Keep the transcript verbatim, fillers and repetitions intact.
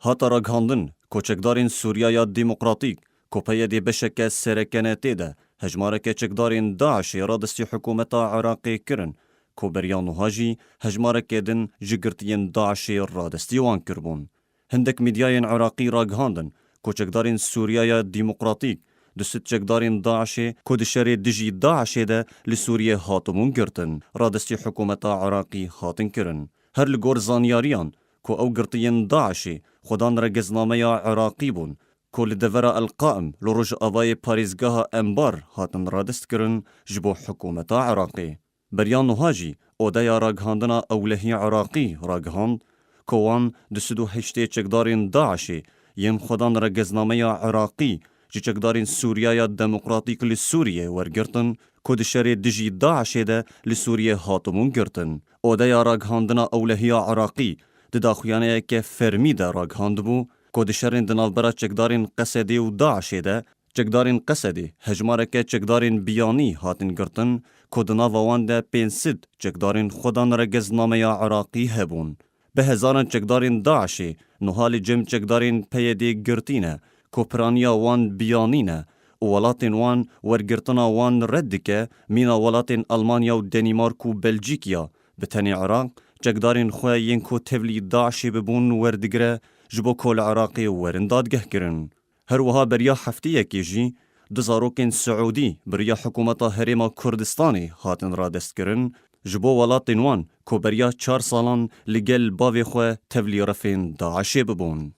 Hate ragihandin ku çekdarên Sûriya ya Demokratîk, ku P Y D beşeke sereke ne tê de, hejmareke çekdarên DAIŞê radestî hikûmeta Iraqê kirin, ku beriya nuha jî hejmareke din ji girtiyên DAIŞê radestî wan kiribûn. Hindek medyayên Iraqî ragihandin ku çekdarên Sûriya ya Demokratîk du sed çekdarên DAIŞê ku di şerê dijî DAIŞê de li Sûriyê hatibûn girtin, radestî hikûmeta Iraqî hatin kirin. Her li gor zanyariyan ku ew girtiyên DAIŞê xwedan regeznameya Iraqî bûn ku li devera El Qaim li rojavayê parêzgeha Enbar hatin radestkirin ji bo hikûmeta Iraqê. Beriya niha jî Odeya Ragihandina Ewlehî Iraqî ragihand ku wan du sed û heştê çekdarên DAIŞê yên xwedan regeznameya Iraqî ji çekdarên Sûriya ya Demokratîk li Sûriyê wergirtin ku di şerê dijî DAIŞê de li Sûriyê hatibûn girtin. Odeya Ragihandina Ewlehiya Iraqî di daxuyaniyeke fermî de ragihandibû ku di şerên di navbera çekdarên Qesedê û DAIŞê de, çekdarên Qesedê hejmareke çekdarên biyanî hatin girtin ku di nava wan de pênc sed çekdarên xwedan regeznameya Iraqî hebûn. Bi hezaran çekdarên DAIŞê niha li cem çekdarên P Y D'ê girtî ne ku piraniya wan biyanî ne û welatên wan wergirtina wan red dike, mîna welatên Almanya û Denîmark û Belcîkya, bi tenê Iraq çekdarên xwe yên ku tevlî DAIŞê bibûn werdigire ji bo ku li Iraqê werin dadgehkirin. Her wiha beriya hefteyekê jî du zarokên Siûdî bi riya hikûmeta Herêma Kurdistanê hatin radestkirin, ji bo welatên wan ku beriya çar salan li gel bavê xwe tevlî refên DAIŞê bibûn.